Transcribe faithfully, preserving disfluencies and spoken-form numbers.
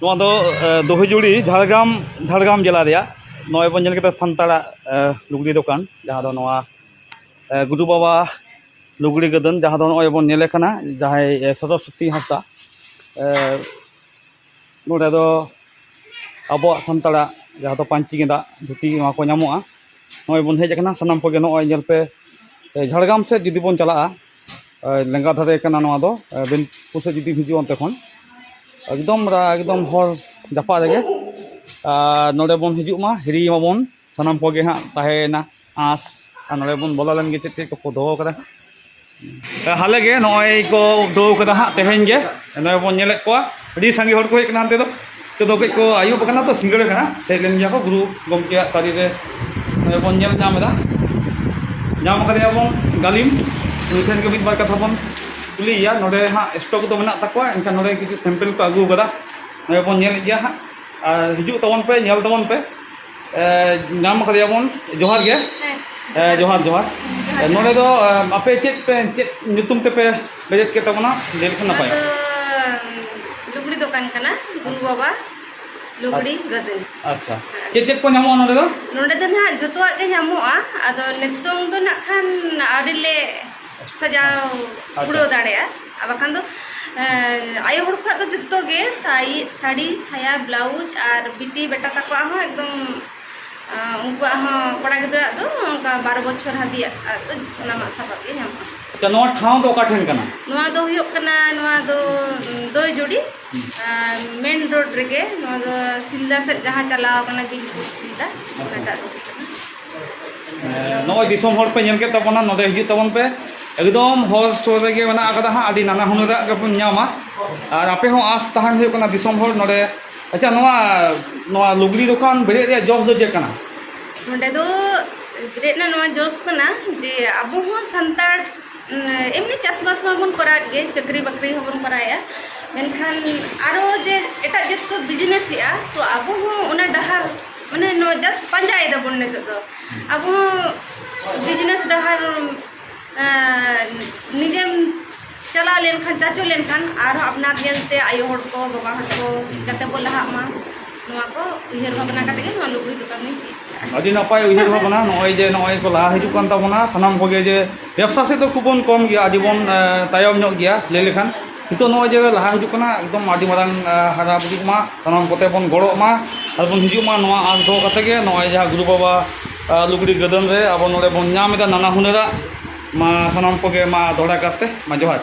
ᱱᱚᱣᱟ ᱫᱚ ᱫᱚᱦᱤᱡᱩᱲᱤ, ᱡᱷᱟᱲᱜᱨᱟᱢ ᱡᱷᱟᱲᱜᱨᱟᱢ ᱡᱮᱞᱟ ᱨᱮᱭᱟᱜ᱾ ᱱᱚᱜᱼᱚᱭ ᱵᱚᱱ ᱧᱮᱞ ᱠᱮᱫᱟ ᱥᱟᱱᱛᱟᱲᱟᱜ ᱞᱩᱜᱽᱲᱤ ᱫᱚᱠᱟᱱ, ᱡᱟᱦᱟᱸ ᱫᱚ ᱱᱚᱣᱟ ᱜᱩᱨᱩ ᱵᱟᱵᱟ ᱞᱩᱜᱽᱲᱤ ᱜᱟᱹᱫᱟᱹᱱ, ᱡᱟᱦᱟᱸ ᱫᱚ ᱱᱚᱜᱼᱚᱭ ᱵᱚᱱ ᱧᱮᱞᱮ ᱠᱟᱱᱟ, ᱡᱟᱦᱟᱸᱭ ᱥᱚᱨᱚᱥᱚᱛᱤ ᱦᱟᱸᱥᱫᱟ᱾ ᱱᱚᱰᱮ ᱫᱚ ᱟᱵᱚᱣᱟᱜ ᱥᱟᱱᱛᱟᱲᱟᱜ ᱡᱟᱦᱟᱸ ᱫᱚ ᱯᱟᱹᱧᱪᱤ ᱜᱮᱸᱫᱟᱜ, ᱫᱷᱩᱛᱤ, ᱱᱚᱣᱟ ᱠᱚ ᱧᱟᱢᱚᱜᱼᱟ᱾ ᱱᱚᱜᱼᱚᱭ ᱵᱚᱱ ᱦᱮᱡ ᱟᱠᱟᱱᱟ ᱥᱟᱱᱟᱢ ᱠᱚᱜᱮ᱾ ᱱᱚᱜᱼᱚᱭ ᱧᱮᱞ ᱯᱮ, ᱡᱷᱟᱲᱜᱨᱟᱢ ᱥᱮᱫ ᱡᱩᱫᱤ ᱵᱚᱱ ᱪᱟᱞᱟᱜᱼᱟ, ᱞᱮᱸᱜᱟ ᱫᱷᱟᱨᱮ ᱠᱟᱱᱟ ᱱᱚᱣᱟ ᱫᱚ᱾ ᱵᱤᱱᱯᱩᱨ ᱥᱮᱫ ᱡᱩᱫᱤᱢ ᱦᱤᱡᱩᱜᱼᱟ ᱚᱱᱛᱮ ᱠᱷᱚᱱ, ᱮᱠᱫᱚᱢ ᱮᱠᱫᱚᱢ ᱦᱚᱨ ᱡᱟᱯᱟᱜ ᱨᱮᱜᱮ᱾ ᱟᱨ ᱱᱚᱰᱮ ᱵᱚᱱ ᱦᱤᱡᱩᱜ ᱢᱟ, ᱦᱤᱨᱤ ᱢᱟᱵᱚᱱ ᱥᱟᱱᱟᱢ ᱠᱚᱜᱮ ᱦᱟᱸᱜ, ᱛᱟᱦᱮᱸᱭᱮᱱᱟ ᱟᱸᱥ᱾ ᱟᱨ ᱱᱚᱰᱮ ᱵᱚᱱ ᱵᱚᱞᱚ ᱞᱮᱱ ᱜᱮ, ᱪᱮᱫ ᱪᱮᱫ ᱠᱚᱠᱚ ᱫᱚᱦᱚ ᱠᱟᱫᱟ᱾ ᱦᱟᱞᱮ ᱜᱮ ᱱᱚᱜᱼᱚᱭ ᱠᱚ ᱩᱰᱷᱟᱹᱣ ᱠᱟᱫᱟ ᱦᱟᱸᱜ ᱛᱮᱦᱮᱧ ᱜᱮ᱾ ᱱᱚᱜᱼᱚᱭ ᱵᱚᱱ ᱧᱮᱞᱮᱫ ᱠᱚᱣᱟ, ᱟᱹᱰᱤ ᱥᱟᱸᱜᱮ ᱦᱚᱲ ᱠᱚ ᱦᱮᱡ ᱠᱟᱱᱟ ᱦᱟᱱᱛᱮ ᱫᱚ᱾ ᱱᱤᱛᱚᱜ ᱫᱚ ᱠᱟᱹᱡ ᱠᱚ ᱟᱹᱭᱩᱵ ᱟᱠᱟᱱᱟ ᱛᱚ, ᱥᱤᱸᱜᱟᱹᱲ ᱟᱠᱟᱱᱟ᱾ ᱦᱮᱡ ᱞᱮᱱ ᱜᱮᱭᱟ ᱠᱚ ᱜᱩᱨᱩ ᱜᱚᱢᱠᱮᱭᱟᱜ ᱛᱟᱹᱨᱤ ᱨᱮ᱾ ᱱᱚᱜᱼᱚᱭ ᱵᱚᱱ ᱧᱮᱞ ᱧᱟᱢ ᱮᱫᱟ, ᱧᱟᱢ ᱟᱠᱟᱫᱮᱭᱟ ᱵᱚᱱ ᱜᱟᱹᱞᱤᱢ᱾ ᱩᱱᱤ ᱴᱷᱮᱱ ᱜᱮ ᱢᱤᱫ ᱵᱟᱨ ᱠᱟᱛᱷᱟ ᱵᱚᱱ ᱠᱩᱞᱤᱭᱮᱭᱟ᱾ ᱱᱚᱰᱮ ᱦᱟᱸᱜ ᱥᱴᱚᱠ ᱫᱚ ᱢᱮᱱᱟᱜ ᱛᱟᱠᱚᱣᱟ, ᱮᱱᱠᱷᱟᱱ ᱱᱚᱰᱮ ᱠᱤᱪᱷᱩ ᱥᱮᱢᱯᱮᱞ ᱠᱚ ᱟᱹᱜᱩ ᱟᱠᱟᱫᱟ᱾ ᱱᱚᱜᱼᱚᱭ ᱵᱚᱱ ᱧᱮᱞᱮᱫ ᱜᱮᱭᱟ ᱦᱟᱸᱜ, ᱟᱨ ᱦᱤᱡᱩᱜ ᱛᱟᱵᱚᱱ ᱯᱮ, ᱧᱮᱞ ᱛᱟᱵᱚᱱ ᱯᱮ᱾ ᱮ, ᱧᱟᱢ ᱠᱟᱫᱮᱭᱟᱵᱚᱱ᱾ ᱡᱚᱦᱟᱨ ᱜᱮ᱾ ᱦᱮᱸ᱾ ᱮ, ᱡᱚᱦᱟᱨ, ᱡᱚᱦᱟᱨ᱾ ᱡᱚᱦᱟᱨ᱾ ᱮ, ᱱᱚᱰᱮ ᱫᱚ, ᱮ, ᱟᱯᱮ ᱪᱮᱫ ᱯᱮ, ᱪᱮᱫ ᱧᱩᱛᱩᱢ ᱛᱮᱯᱮ ᱵᱮᱨᱮᱫ ᱠᱮᱫ ᱛᱟᱵᱚᱱᱟ? ᱞᱟᱹᱭ ᱞᱮᱠᱷᱟᱱ ᱱᱟᱯᱟᱭᱚᱜᱼᱟ᱾ ᱱᱚᱣᱟ ᱫᱚ ᱞᱩᱜᱽᱲᱤ ᱫᱚᱠᱟᱱ ᱠᱟᱱᱟ, ᱜᱩᱨᱩ ᱟᱪᱪᱷᱟ᱾ ᱵᱟᱵᱟ ᱞᱩᱜᱽᱲᱤ ᱟᱪᱪᱷᱟ᱾ ᱜᱟᱹᱫᱟᱹᱱ᱾ ᱟᱪᱪᱷᱟ᱾ ᱪᱮᱫ ᱪᱮᱫ ᱠᱚ ᱧᱟᱢᱚᱜᱼᱟ ᱱᱚᱰᱮ ᱫᱚ? ᱱᱚᱰᱮ ᱫᱚ ᱱᱟᱦᱟᱜ ᱡᱚᱛᱚᱣᱟᱜ ᱜᱮ ᱧᱟᱢᱚᱜᱼᱟ, ᱟᱫᱚ ᱱᱤᱛᱚᱝ ᱫᱚ ᱱᱟᱜ ᱠᱷᱟᱱ ᱟᱹᱣᱨᱤ ᱞᱮ ᱥᱟᱡᱟᱣ ᱟᱪᱪᱷᱟ᱾ ᱠᱩᱲᱟᱹᱣ ᱫᱟᱲᱮᱭᱟᱜᱼᱟ᱾ ᱟᱨ ᱵᱟᱠᱷᱟᱱ ᱫᱚ, ᱮᱸ, ᱟᱭᱳ ᱦᱚᱲ ᱠᱚᱣᱟᱜ ᱫᱚ ᱡᱚᱛᱚ ᱜᱮ, ᱥᱟᱭ-, ᱥᱟᱹᱲᱤ, ᱥᱟᱭᱟ, ᱵᱞᱟᱣᱩᱡᱽ ᱟᱨ ᱵᱤᱴᱤ ᱵᱮᱴᱟ ᱛᱟᱠᱚᱣᱟᱜ ᱦᱚᱸ ᱮᱠᱫᱚᱢ, ᱮᱸ, ᱩᱱᱠᱩᱣᱟᱜ ᱦᱚᱸ, ᱠᱚᱲᱟ ᱜᱤᱫᱽᱨᱟᱹᱣᱟᱜ ᱫᱚ ᱚᱱᱠᱟ ᱵᱟᱨᱚ ᱵᱚᱪᱷᱚᱨ ᱦᱟᱹᱵᱤᱡᱟᱜ ᱫᱚ ᱥᱟᱱᱟᱢᱟᱜ ᱥᱟᱯᱟᱵ ᱜᱮ ᱧᱟᱢᱚᱜᱼᱟ᱾ ᱟᱪᱪᱷᱟ, ᱱᱚᱣᱟ ᱴᱷᱟᱶ ᱫᱚ ᱚᱠᱟ ᱴᱷᱮᱱ ᱠᱟᱱᱟ? ᱱᱚᱣᱟ ᱫᱚ ᱦᱩᱭᱩᱜ ᱠᱟᱱᱟ, ᱱᱚᱣᱟ ᱫᱚ, ᱩᱸ, ᱫᱚᱭᱡᱩᱲᱤ, ᱦᱩᱸ᱾ ᱟᱨ ᱢᱮᱱ ᱨᱳᱰ ᱨᱮᱜᱮ, ᱱᱚᱣᱟ ᱫᱚ ᱥᱤᱞᱫᱟ ᱥᱮᱫ ᱡᱟᱦᱟᱸ ᱪᱟᱞᱟᱣ ᱠᱟᱱᱟ, ᱵᱤᱱᱯᱩᱨ ᱥᱤᱞᱫᱟ, ᱟᱪᱪᱷᱟ᱾ ᱚᱱᱟᱴᱟᱜ ᱨᱳᱰ ᱠᱟᱱᱟ᱾ ᱮᱸ, ᱱᱚᱜᱼᱚᱭ ᱫᱤᱥᱚᱢ ᱦᱚᱲ ᱯᱮ ᱧᱮᱞ ᱠᱮᱫ ᱛᱟᱵᱚᱱᱟ, ᱱᱚᱰᱮ ᱦᱤᱡᱩᱜ ᱛᱟᱵᱚᱱ ᱯᱮ, ᱮᱠᱫᱚᱢ ᱦᱚᱨ ᱥᱩᱨ ᱨᱮᱜᱮ ᱢᱮᱱᱟᱜ ᱟᱠᱟᱫᱟ ᱦᱟᱸᱜ, ᱟᱹᱰᱤ ᱱᱟᱱᱟ ᱦᱩᱱᱟᱹᱨᱟᱜ ᱜᱮᱵᱚᱱ ᱧᱟᱢᱟ᱾ ᱟᱨ ᱟᱯᱮ ᱦᱚᱸ ᱟᱸᱥ ᱛᱟᱦᱮᱱ ᱦᱩᱭᱩᱜ ᱠᱟᱱᱟ ᱫᱤᱥᱚᱢ ᱦᱚᱲ ᱱᱚᱰᱮ᱾ ᱟᱪᱪᱷᱟ, ᱱᱚᱣᱟ, ᱱᱚᱣᱟ ᱞᱩᱜᱽᱲᱤ ᱫᱚᱠᱟᱱ ᱵᱮᱨᱮᱫ ᱨᱮᱭᱟᱜ ᱡᱚᱥ ᱫᱚ ᱪᱮᱫ ᱠᱟᱱᱟ? ᱱᱚᱰᱮ ᱫᱚ ᱵᱮᱨᱮᱫ ᱨᱮᱱᱟᱜ ᱱᱚᱣᱟ ᱡᱚᱥ ᱠᱟᱱᱟ ᱡᱮ ᱟᱵᱚ ᱦᱚᱸ ᱥᱟᱱᱛᱟᱲ, ᱩᱸ, ᱮᱢᱱᱤ ᱪᱟᱥᱵᱟᱥ ᱢᱟᱵᱚᱱ ᱠᱚᱨᱟᱣᱮᱫ ᱜᱮ, ᱪᱟᱹᱠᱨᱤ ᱵᱟᱹᱠᱨᱤ ᱦᱚᱸᱵᱚᱱ ᱠᱚᱨᱟᱣᱮᱫᱼᱟ, ᱢᱮᱱᱠᱷᱟᱱ ᱟᱨᱚ ᱡᱮ ᱮᱴᱟᱜ ᱡᱟᱹᱛ ᱠᱚ ᱵᱤᱡᱽᱱᱮᱥᱮᱜᱼᱟ, ᱛᱚ ᱟᱵᱚ ᱦᱚᱸ ᱚᱱᱟ ᱰᱟᱦᱟᱨ, ᱢᱟᱱᱮ ᱱᱚᱣᱟ ᱡᱟᱥᱴ ᱯᱟᱸᱡᱟᱭ ᱫᱟᱵᱚᱱ ᱱᱤᱛᱚᱜ ᱫᱚ᱾ ᱟᱵᱚ ᱦᱚᱸ ᱵᱤᱡᱽᱱᱮᱥ ᱰᱟᱦᱟᱨ, ᱮᱸ, ᱱᱤᱡᱮᱢ ᱪᱟᱞᱟᱣ ᱞᱮᱱᱠᱷᱟᱱ, ᱪᱟᱪᱳ ᱞᱮᱱᱠᱷᱟᱱ ᱟᱨᱦᱚᱸ ᱟᱯᱱᱟᱨ ᱧᱮᱞᱛᱮ ᱟᱭᱳ ᱦᱚᱲ ᱠᱚ, ᱵᱟᱵᱟ ᱦᱚᱲ ᱠᱚ ᱡᱟᱛᱮ ᱵᱚ ᱞᱟᱦᱟᱜ ᱢᱟ, ᱱᱚᱣᱟ ᱠᱚ ᱩᱭᱦᱟᱹᱨ ᱵᱷᱟᱵᱽᱱᱟ ᱠᱟᱛᱮ ᱜᱮ ᱱᱚᱣᱟ ᱞᱩᱜᱽᱲᱤ ᱫᱚᱠᱟᱱ ᱞᱤᱧ ᱡᱷᱤᱡ ᱠᱟᱜᱼᱟ᱾ ᱟᱹᱰᱤ ᱱᱟᱯᱟᱭ ᱩᱭᱦᱟᱹᱨ ᱵᱷᱟᱵᱽᱱᱟ᱾ ᱱᱚᱜᱼᱚᱭ ᱡᱮ ᱱᱚᱜᱼᱚᱭ ᱠᱚ ᱞᱟᱦᱟ ᱦᱤᱡᱩᱜ ᱠᱟᱱ ᱛᱟᱵᱚᱱᱟ ᱥᱟᱱᱟᱢ ᱠᱚᱜᱮ, ᱡᱮ ᱵᱮᱵᱽᱥᱟ ᱥᱮᱫ ᱫᱚ ᱠᱷᱩᱵ ᱵᱚᱱ ᱠᱚᱢ ᱜᱮᱭᱟ, ᱟᱹᱰᱤ ᱵᱚᱱ ᱮ, ᱛᱟᱭᱚᱢ ᱧᱚᱜ ᱜᱮᱭᱟ ᱞᱟᱹᱭ ᱞᱮᱠᱷᱟᱱ᱾ ᱱᱤᱛᱚᱜ ᱱᱚᱜᱼᱚᱭ ᱡᱮ ᱞᱟᱦᱟ ᱦᱤᱡᱩᱜ ᱠᱟᱱᱟ, ᱮᱠᱫᱚᱢ ᱟᱹᱰᱤ ᱢᱟᱨᱟᱝ ᱮ, ᱦᱟᱨᱟ ᱵᱩᱨᱩᱜ ᱢᱟ, ᱥᱟᱱᱟᱢ ᱠᱚᱛᱮ ᱵᱚᱱ ᱜᱚᱲᱚᱜ ᱢᱟ ᱟᱨ ᱵᱚᱱ ᱦᱤᱡᱩᱜ ᱢᱟ᱾ ᱱᱚᱣᱟ ᱟᱸᱥ ᱫᱚᱦᱚ ᱠᱟᱛᱮ ᱜᱮ ᱱᱚᱜᱼᱚᱭ ᱡᱟᱦᱟᱸ ᱜᱩᱨᱩ ᱵᱟᱵᱟ ᱮ, ᱞᱩᱜᱽᱲᱤ ᱜᱟᱹᱫᱟᱹᱱ ᱨᱮ ᱟᱵᱚ ᱱᱚᱰᱮ ᱵᱚᱱ ᱧᱟᱢ ᱮᱫᱟ ᱱᱟᱱᱟ ᱦᱩᱱᱟᱹᱨᱟᱜ᱾ ᱢᱟ ᱥᱟᱱᱟᱢ ᱠᱚᱜᱮ ᱢᱟ ᱫᱚᱦᱲᱟ ᱠᱟᱛᱮ ᱢᱟ ᱡᱚᱦᱟᱨ᱾